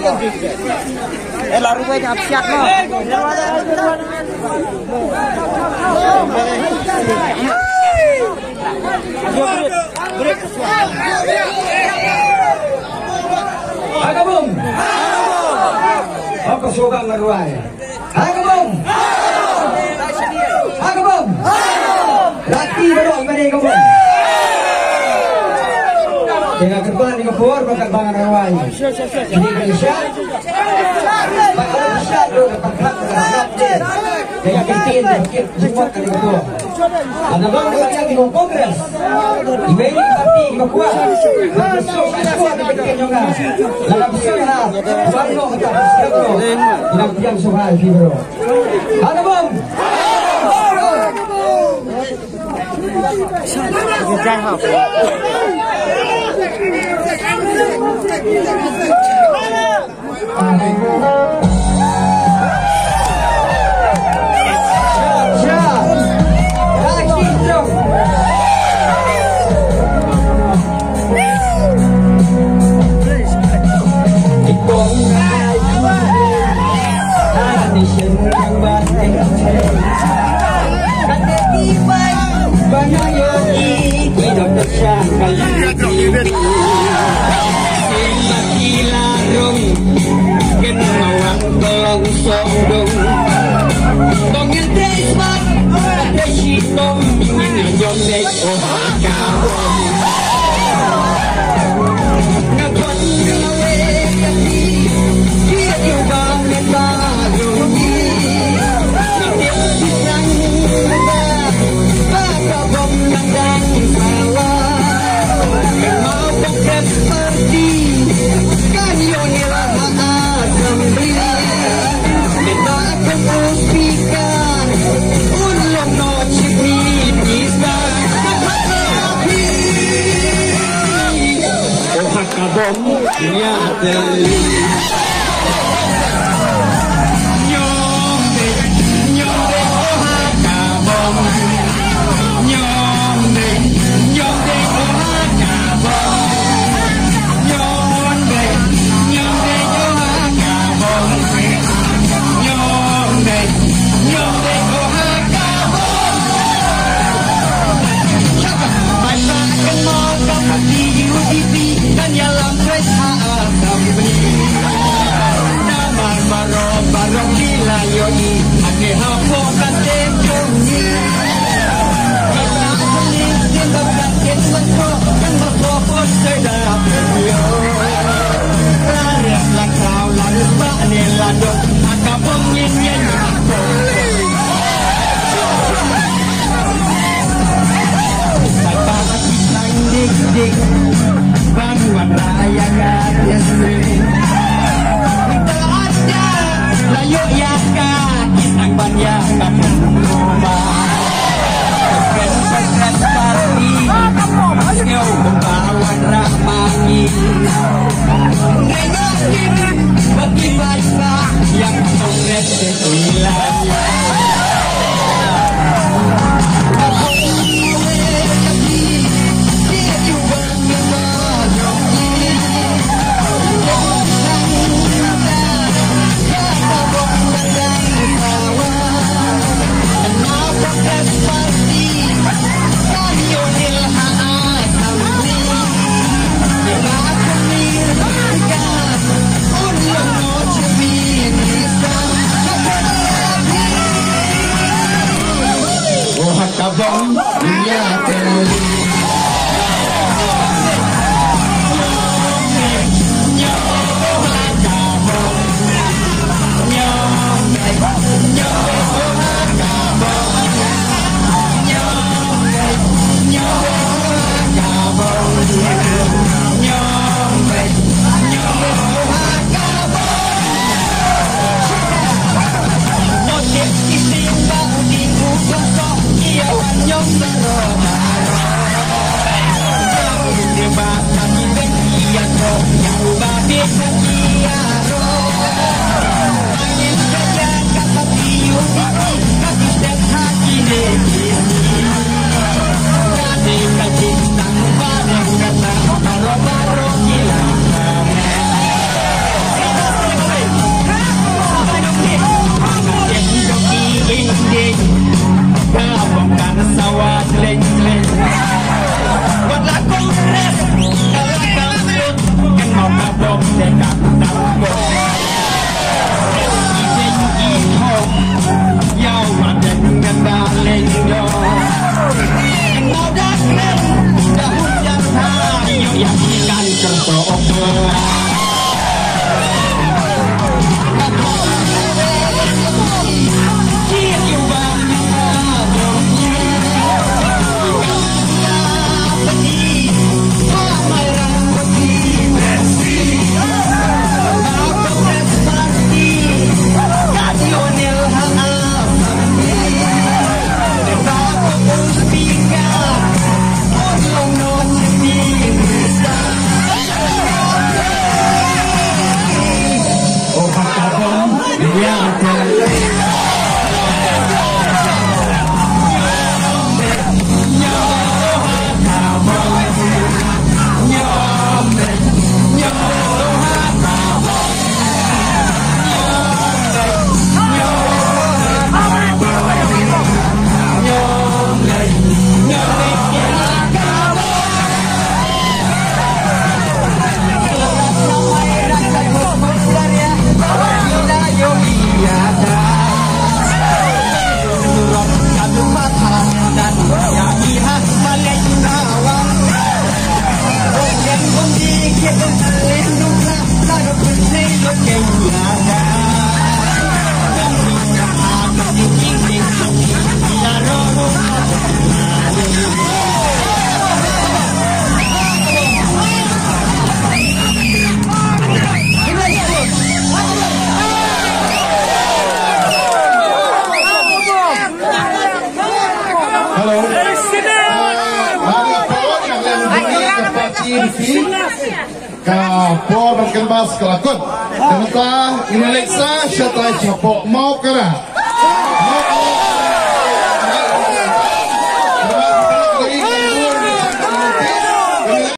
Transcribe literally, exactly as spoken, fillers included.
Eh, la ruwai ka psiat mo. Ha ka bum. Ha ka bum. Ha ka bum. Lati baroh ïa kane ka bum. Te nga kyrpad ïa ka por ba ka bang rwai. Kine ki sha. Ba ka sha do ka pyrkhat ka sha. Te nga kyrpad ïa ka por. Ana bang ka ïa ki Congress. Iwei ni parti ki ba kwah. Ba ka sha sha ka kyrpad ïa ka. La ka sha ha. Ba no ka ta sha ko. Ina biang sha ha ki bro. Hana bom. Hello. Ka por ban canvass ka la kut. Te mynta ngin ïa leit sa sha tai shapoh Mawkyrwat.